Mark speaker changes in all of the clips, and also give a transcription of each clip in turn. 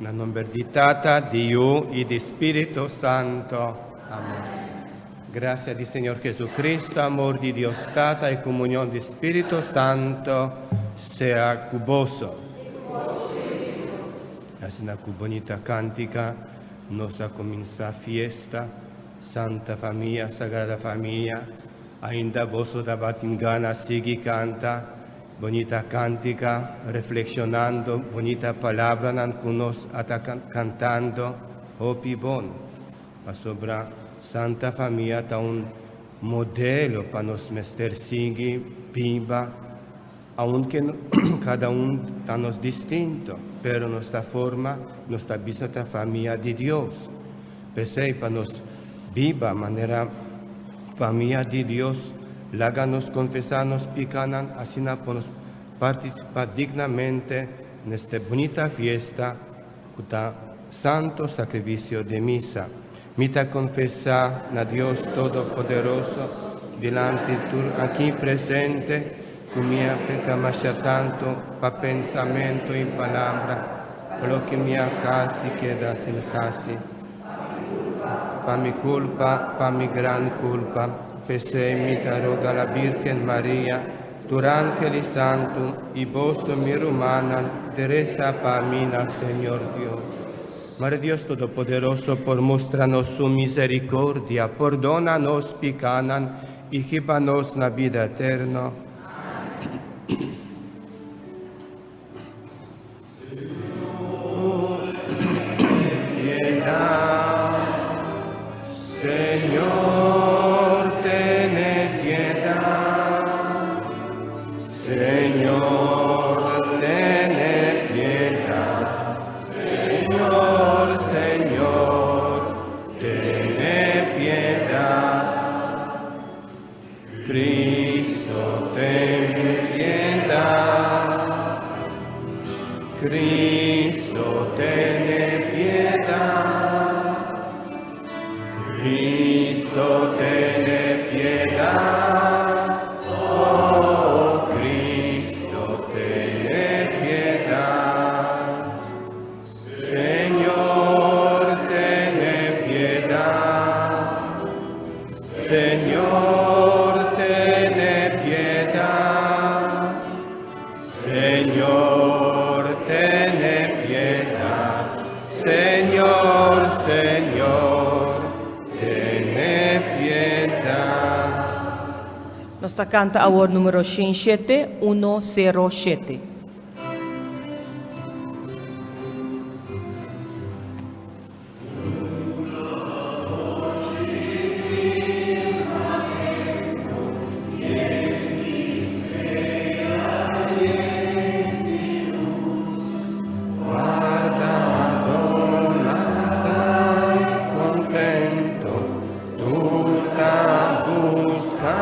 Speaker 1: Na nomber di Tata, di Yu y di Spirito Santo. Amen. Gracia di Señor Jesucristo, amor di Dios Tata y comunión di Spirito Santo sea cu boso. Asina cu bonita cantica nos a cuminsa fiesta, Santa Famia, Sagrada Famia, ainda boso tabatin gana sigui canta bonita cantica, reflexionando bonita palabranan cu nos a ta cantando, hopi bon. Pasobra Santa Famia ta un modelo pa nos mester sigui biba, aunke cada un ta nos distinto, pero nos ta forma, nos ta bisa ta famia di Dios. P'esei pa nos biba manera famia di Dios, laga nos confesa nos picanan asina pa nos participa dignamente n'este bunita fiesta cu ta Santo Sacrificio di Misa. Mi ta confesa na Dios Todopoderoso dilanti tur aki presente cu mi a peca masha tanto pa pensamento y palabra, pa loke mi a haci keda sin haci. Pa mi culpa, pa mi gran culpa. P'esey mi ta roga la Virgen Maria, tur angel y santo, y boso mi rumannan, di reza pa mi na Señor Dios. Mare Dios Todopoderoso por mustra nos su misericordia, pordona nos picanan y hiba nos na bida eterno. Piedad, Señor, tene piedad. Señor, tene piedad. Señor, Señor, tene piedad. Cristo, ten piedad. Cristo, tene piedad. Cristo, tene piedad. Oh, Cristo, tene piedad. Señor, tene piedad. Señor, tene piedad. Señor, tene piedad. Señor, Señor, tene piedad.
Speaker 2: Nos ta canta awor numero 17107.
Speaker 1: Guarda, Madonna, contento, tur ta busca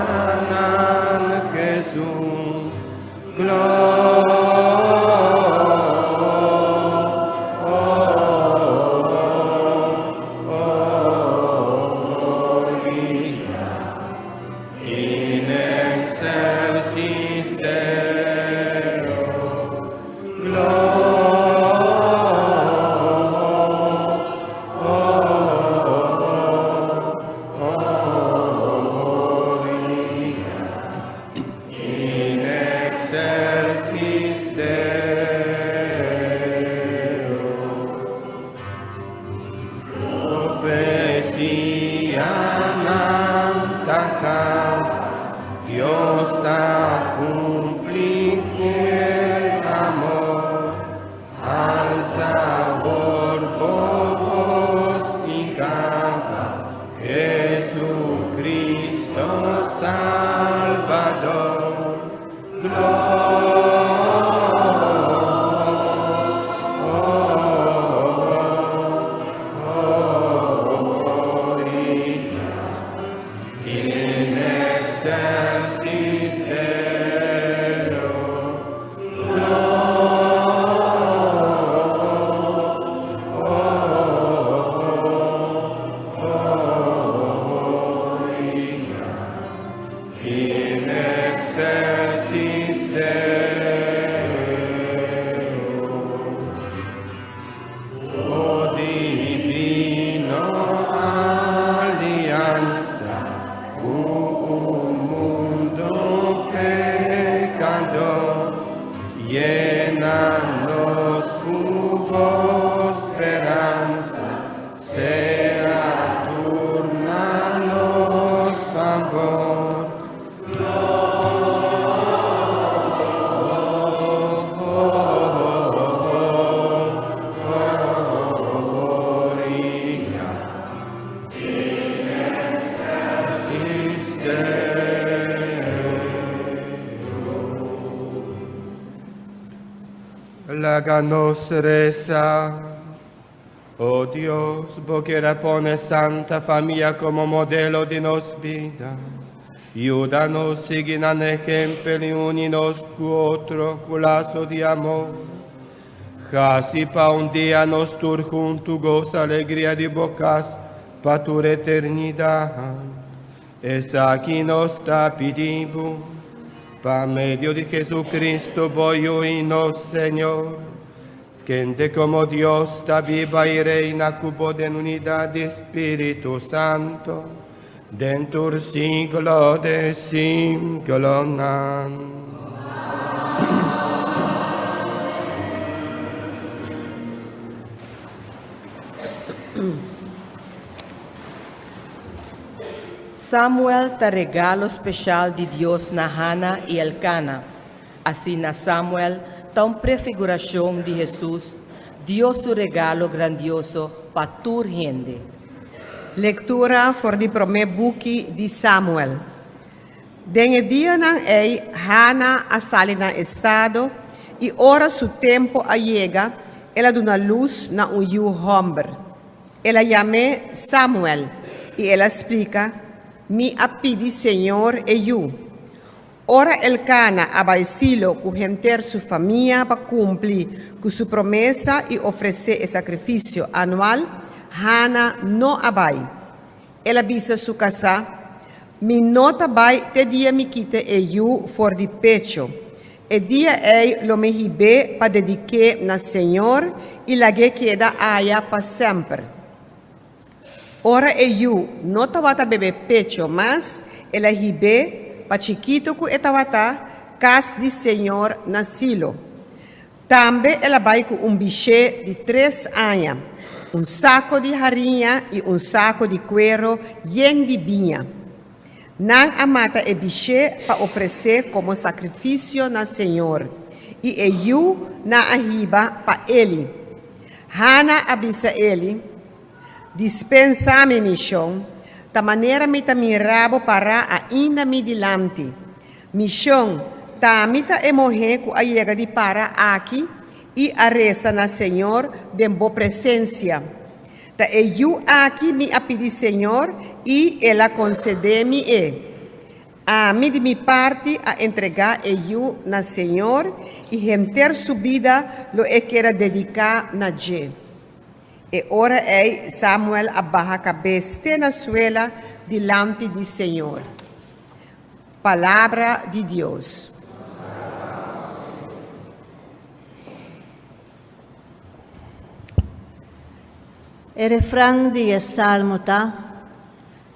Speaker 1: nan Jesus. Gloria. Yena nos ku bo speransa, sea tur na nos fabor. Gloria. Excelsis Deo. Laga nos resa. O Dios, bo kier a pone Santa Famia komo modelo di nos bida. Yuda nos sigui nan ehèmpel i uni nos ku otro ku laso di amor. Hasi pa un dia nos tur huntu gosa alegria di bo kas pa tur eternidat. Esaki nos ta pidi bo, pa medio di Jesucristo, bo Yu i nos Señor, kende komo Dios ta biba i reina ku bo den unidat di Spiritu Santo, den tur siglo di siglonan.
Speaker 2: Samuel ta regalo speshal di Dios na Hana i Elkana. Asina Samuel ta un prefigurashon di Hesus, Dios su regalo grandioso pa tur hende.
Speaker 3: Lektura for di promé buki di Samuel. Den e dianan ei Hana a sali na estado i ora su tempu a yega el a duna lus na un yu hòmber. El a yam'é Samuel i el a splika, Mi a pidi Señor e yu. Ora Elkana a bai Silo ku henter su famia pa kumpli ku su promesa i ofresé e sakrifisio anual, Hana no a bai. El a bisa su kasá, Mi no ta bai te dia mi kita e yu for di pecho. E dia ei lo mi hib'é pa dedik'é na Señor i lag'é keda aya pa semper. Ora e yu no tabata bebe pecho mas, el a hib'é, pa chikitu ku e tabata, kas di Señor na Silo. Tambe el a bai ku un bishé di tres aña, un sako di hariña i un sako di kuero yen di biña. Nan a mata e bishé pa ofresé komo sakrifisio na señor, i e yu nan a hiba pa Eli. Hana a bisa Eli, Dispensá mi, mi shon, ta manera mi ta mira bo pará ainda mi dilanti. Mi shon, ta mi ta e mohé ku a yega di para aki i a resa na señor den bo presensia. Ta e yu aki mi a pidi señor i el a konsedé mi e. Ami di mi parti a entregá e yu na señor i henter su bida lo e keda dediká na dje. E ora ei Samuel a baha kabes te na suela dilanti di señor. Palabra di Dios.
Speaker 4: E refran di e salmo ta,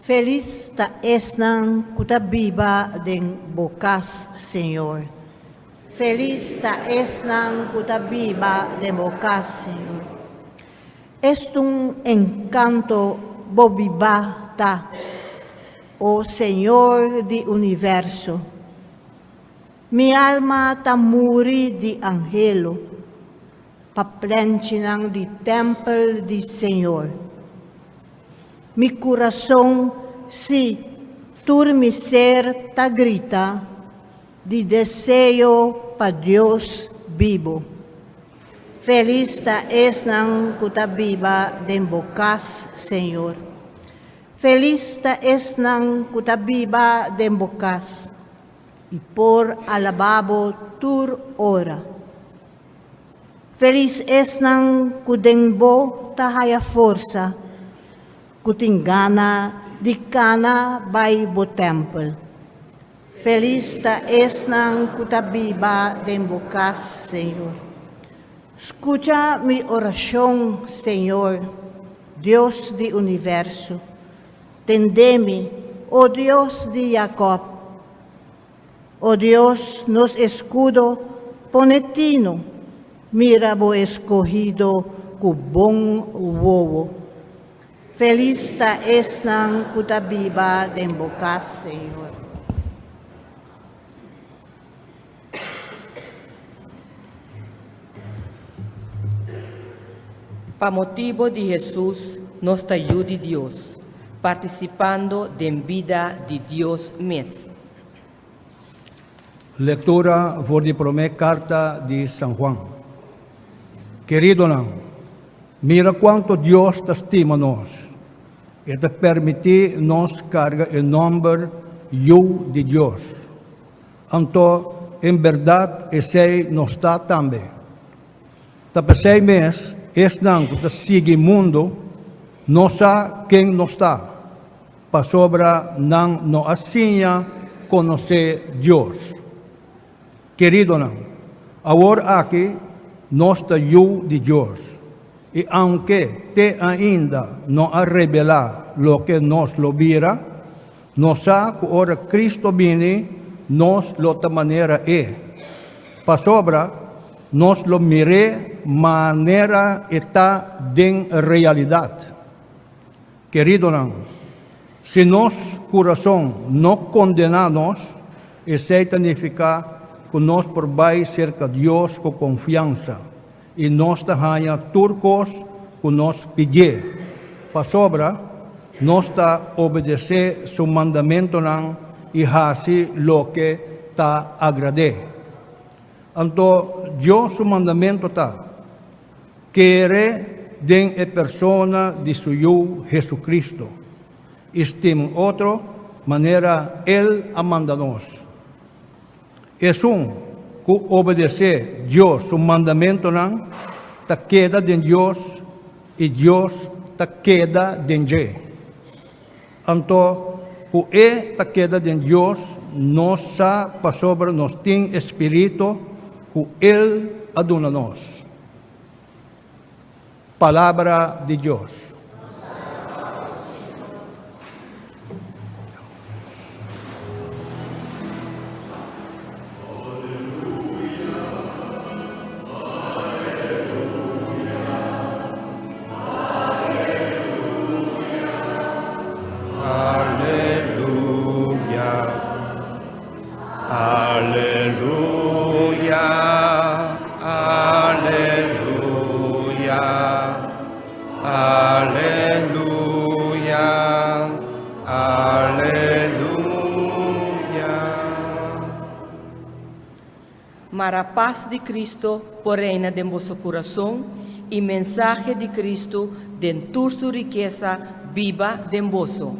Speaker 4: Felis ta esnan ku ta biba den bo kas, Señor. Felis ta esnan ku ta biba den bo kas, Señor. Estun enkanto bo biba ta, o Señor di universo. Mi alma ta muri di anhelo pa plenchinan di tèmpel di Señor. Mi kurason, sí, tur mi ser ta grita di deseo pa Dios bibu. Felis ta esnan ku ta biba den bo kas, Señor. Felis ta esnan ku ta biba den bo kas i por alabá bo tur ora. Felis esnan ku den bo ta haya forsa, ku tin gana di kana bai bo tèmpel. Felis ta esnan ku ta biba den bo kas, Señor. Skucha mi orashon, Señor, Dios di universo. Tende mi, o Dios di Jakòb. O Dios, nos eskudo, Pone tinu, mira bo eskohido ku bon wowo. Felis ta esnan ku ta biba den bo kas, Señor.
Speaker 2: Pa motibu di Hesus nos ta yu di Dios, partisipando den bida di Dios mes.
Speaker 5: Lektura for di promé karta di San Juan. Keridonan, mira kuantu Dios ta stima nos. E ta permití nos karga e nòmber Yu di Dios. Anto, en bèrdat esei nos ta tambe. Ta p'esei mes esnan ku ta sigui mundu no sa ken nos ta, pasobra nan no a siña konosé Dios. Keridonan, awor aki nos ta yu di Dios, i aunke te ainda no a rebelá loke nos lo bira, nos sa ku ora Cristo bini nos lo ta manera E, pasobra nos lo mir'é manera E ta den realidat. Keridonan, si nos kurason no kondená nos, esei ta nifiká ku nos por bai serka Dios ku konfiansa i nos ta haña tur kos ku nos pidié, pasobra nos ta obedesé su mandamentunan i hasi loke ta agrad'é. Anto Dios su mandamentu ta, Kere den e persona di su Yu Jesucristo i stima otro manera El a manda nos. Esun ku obedesé Dios su mandamentunan ta keda den Dios i Dios ta keda den dje. Anto ku e ta keda den Dios nos sa pasobra nos tin e spiritu ku El a duna nos. Palabra di Dios.
Speaker 2: Mara pas di Cristo por reina den boso kurason i mensahe di Cristo den tur su rikesa biba den boso.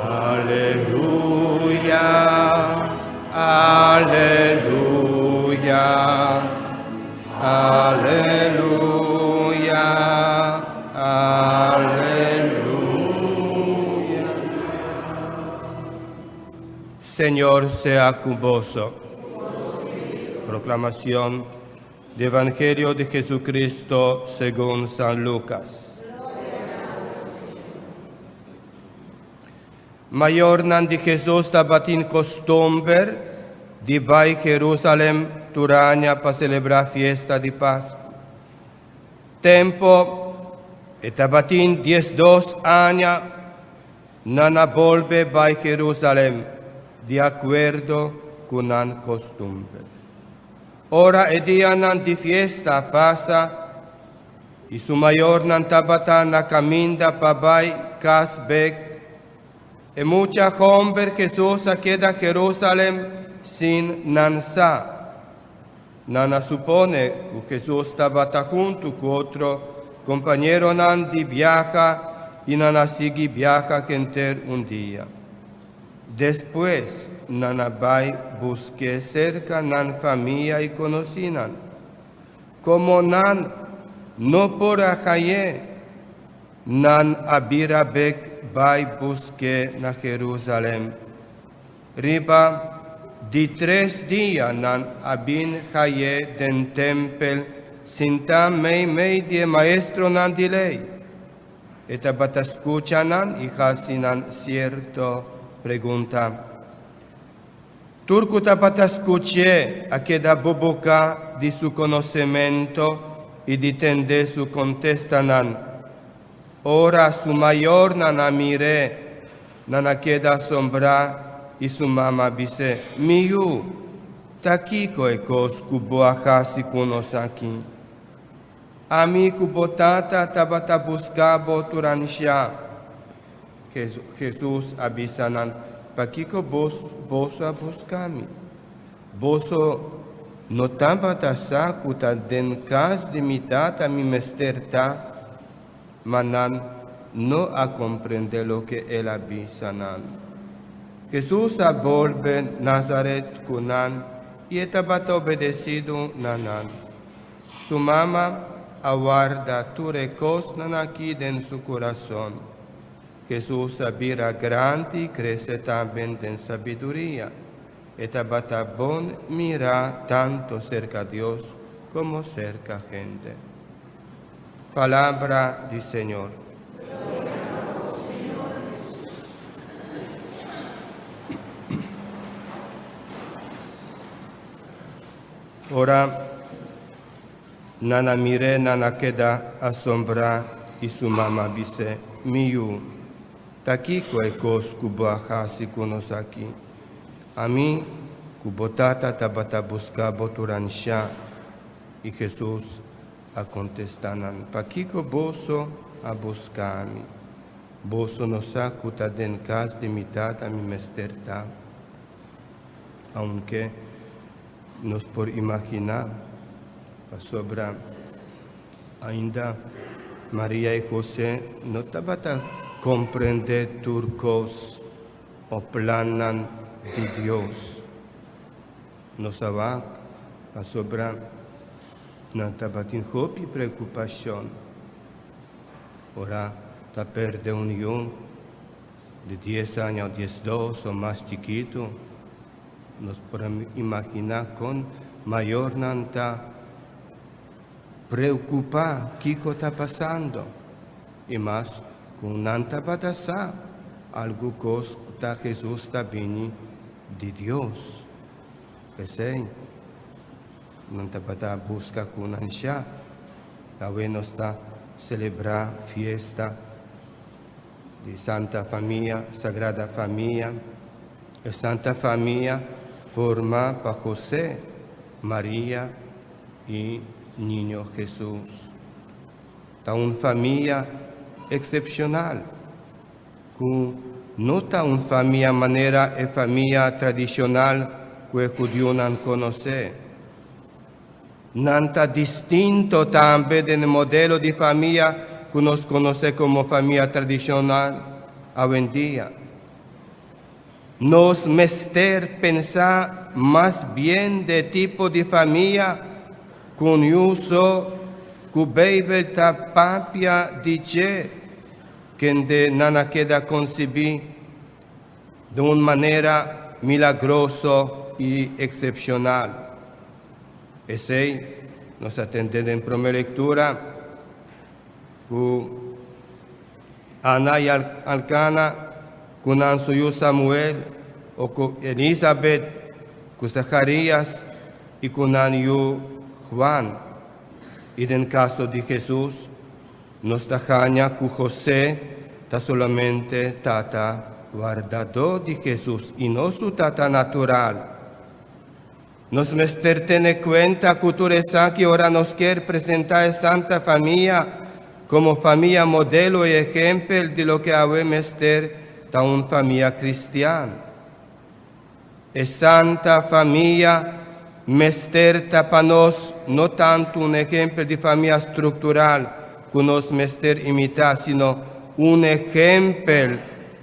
Speaker 1: Aleluya, aleluya, aleluya, aleluya. Señor sea ku boso. Proclamación del Evangelio de Jesucristo según San Lucas. Mayornan di Jesus tabatin kostumber di bai Jerusalem tur aña pa selebrá fiesta di Pasku. Tempu e tabatin 12 aña, nan a bolbe bai Jerusalem di akuerdo ku nan kostumber. Ora e dianan di fiesta a pasa i su mayornan tabata na kaminda pa bai kas bek, e mucha hòmber Hesus a keda Jerusalem sin nan sa. Nan a supone ku Hesus tabata huntu ku otro kompañeronan di biaha i nan a sigui biaha henter un dia. Despues nan a bai busk'é serka nan famia i konosínan. Komo nan no por a hañ'é, nan a bira bek bai busk'é na Jerusalèm. Riba di tres dia nan a bin hañ'é den tèmpel, sintá meimei di e maestronan di Lei. E tabata skucha nan i hasi nan sierto pregunta. Tur ku tabata skuch'é a keda boboká di su konosementu i di tende su kontestanan. Ora su mayornan a mir'é, nan a keda asombrá i su mama a bis'é, Mi yu, ta kiko e kos ku bo a hasi ku nos aki? Ami ku bo tata tabata buska bo tur anshá. Hesus a bisa nan, Pakiko boso a buska mi? Boso no tabata sa ku ta den kas di mi Tata mi mester ta? Ma nan no a komprendé loke el a bisa nan. Hesus a bolbe Nazaret ku nan i e tabata obedesidu na nan. Su mama a warda tur e kosnan akí den su kurason. Hesus a bira grandi i krese tambe den sabiduria. E tabata bon mirá tantu serka Dios komo serka hende. Palabra di Señor. Ora nan a mir'é, nan a keda asombrá i su mama a bis'é, Mi yu, ta kiko e kos ku bo a hasi ku nos aki? Ami ku bo tata tabata buska bo tur anshá. I Hesus a kontestá nan, Pakiko boso a buska mi? Boso no sa ku ta den kas di mi tata mi mester ta? Aunke nos por imaginá, pasobra ainda Maria i José no tabata komprendé tur kos o plannan di Dios. Nos a wak pasobra nan tabatin hopi preokupashon ora ta pèrdè un yu. Di dies aña o diesdos o mas chikitu, nos por a imaginá kon mayornan ta preokupá kiko ta pasando, i mas ku nan tabata sa algu kos ku ta Hesus ta bini di Dios. P'esei, nan tabata buska ku nan sha. Awe nos ta selebrá fiesta di Santa Famia, Sagrada Famia. E Santa Famia forma pa José, Maria i Niño Hesus. Ta un famia eksepshonal ku no ta un famia manera e famia tradishonal ku e hudiunan konosé. Nan ta distinto tambe den e modelo di famia ku nos konosé komo famia tradishonal awendia. Nos mester pensa mas bien de tipo di famia ku un yu so ku Beibel ta papia di dje, kende nan a keda konsibí di un manera milagroso i eksepshonal. Esei nos a tende den promé lektura ku Ana i Alkana ku nan su yu Samuel, o ku Elisabet, ku Zacharias i ku nan yu Juan. I den kaso di Hesus, Nos ta haña ku José ta solamente tata wardadó di Hesus i no su tata natural. Nos mester tene kuenta ku tur esaki ora nos kier presentá e Santa Famia komo famia modelo i ehèmpel di loke awe mester ta un famia kristian. E Santa Famia mester ta pa nos no tantu un ehempel di famia struktural ku nos mester imitá, sino un ehempel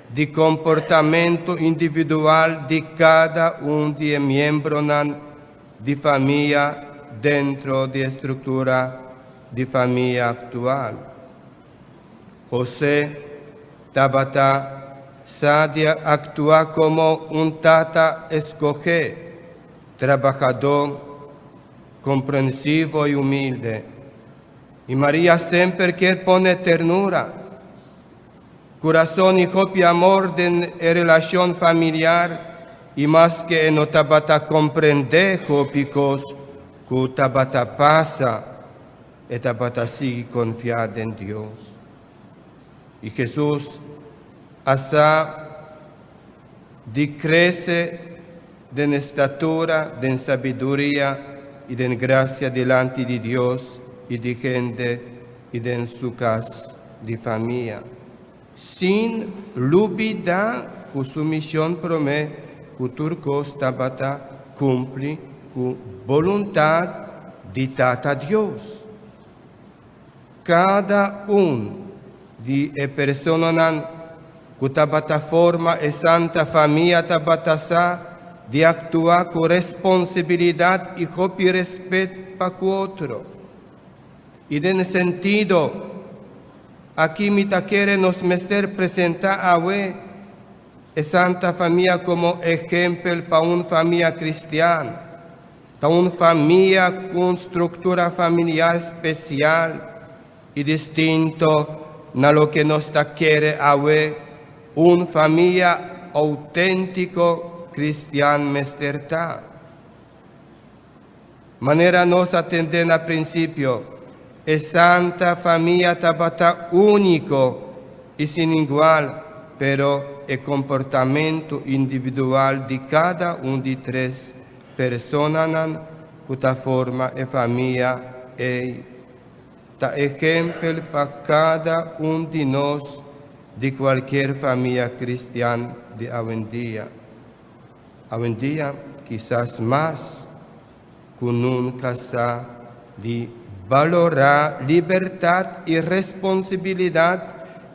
Speaker 1: di komportamentu individual di kada un di e miembronan di famia dentro di e struktura di famia aktual. José tabata sa di aktua komo un tata eskogé, trabahadó, komprensivo i humilde. I Maria semper kier pone ternura, kurason i hopi amor den e relashon familiar. I maske e no tabata komprendé hopi kos ku tabata pasa, e tabata sigui konfia den Dios. I Hesus a sa di krese den estatura, den sabiduria i den grasia dilanti di Dios i di hende i den su kas di famia. Sin lubidá ku su mishon promé ku tur kos tabata kumpli ku boluntat di Tata Dios. Kada un di e personanan ku tabata forma e Santa Famia tabata sa di aktua ku responsibilidat i hopi rèspèt pa ku otro. I den sentido aki mi ta kere nos mester presentá awe e Santa Famia komo ehèmpel pa un famia kristian. Ta un famia ku un struktura familiar spesial i distinto na loke nos ta kere awe un famia outéntiko kristian mester ta. Manera nos a tende na prinsipio, e Santa Famia tabata úniko i sin igual, pero e komportamentu individual di kada un di tres personanan ku ta forma e famia ei ta ehèmpel pa kada un di nos di kualke famia kristian di awendia. Awendia, kisas mas ku nunka sa di balorá libertat i responsabilidat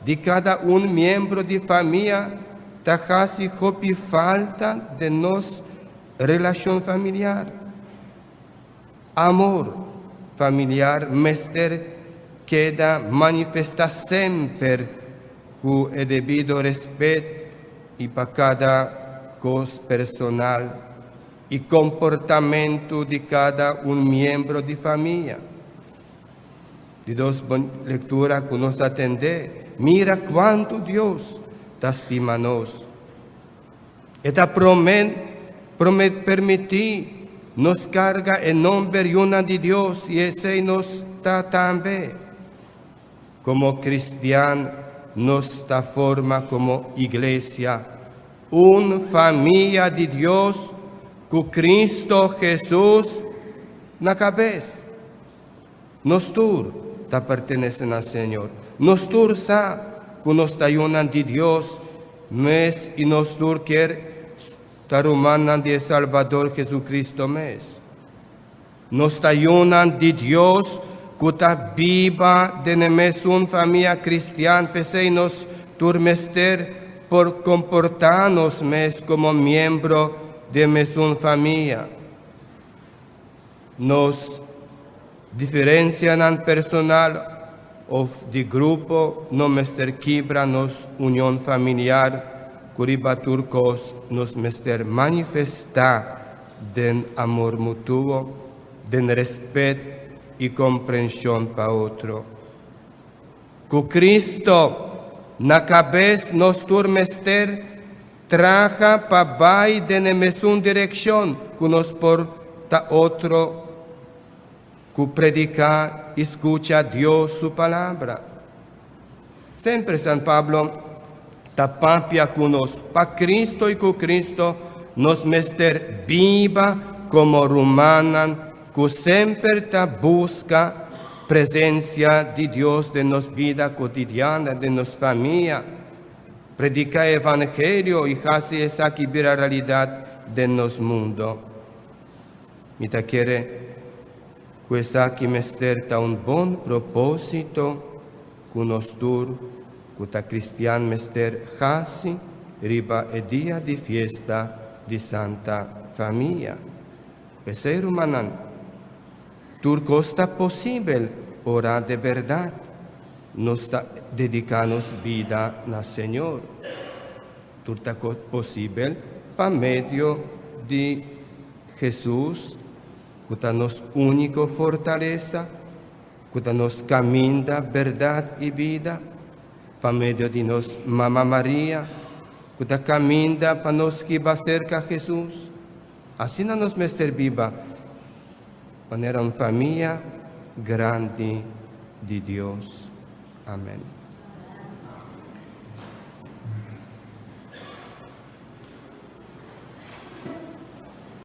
Speaker 1: di kada un miembro di famia ta hasi hopi falta den nos relashon familiar. Amor familiar mester keda manifestá semper ku e debido rèspèt i pa kada kos personal i komportamentu di kada un miembro di famia. Di dos lektura ku nos a tende, mira kuantu Dios ta stima nos. E ta promet permití nos karga e nòmber yunan di Dios i esei nos ta tambe. Komo kristian nos ta forma komo iglesia un famia di Dios ku Kristu Hesus na kabes. Nos tur ta pertenesé na Señor. Nos tur sa ku nos ta yunan di Dios mes i nos tur ke ta rumannan di Salbador Hesukristu mes. Nos ta yunan di Dios ku ta biba den mesun famia kristian, p'esei nos tur mester por komportá nos mes komo miembro di mesun famia. Nos diferensianan personal òf di grupo no mester kibra nos union familiar, ku riba tur kos nos mester manifestá den amor mutuo, den rèspèt i komprenshon pa otro. Ku Kristu na kabes nos tur mester traha pa bai den mesun direkshon ku nos por ta otro ku prediká i skucha Dios su palabra. Semper San Pablo ta papia ku nos, pa Kristu i ku Kristu nos mester biba komo rumannan ku semper ta buska presensia di Dios den nos bida kotidiano, den nos famia. Prediká evangelio i hasi esaki bira realidat den nos mundu. Mi ta kere ku esaki mester ta un bon propósito ku nos tur ku ta kristian mester hasi riba e dia di fiesta di Santa Famia. P'esei rumannan, tur kos ta posibel ora di berdat nos ta dediká nos bida na Señor. Tur ta posibel pa medio di Hesus, ku ta nos úniko fortalesa, ku ta nos kaminda, berdat i bida, pa medio di nos Mama Maria, Ku ta kaminda pa nos hiba serka Hesus. Asina nos mester biba, manera un famia grandi di Dios. Amèn.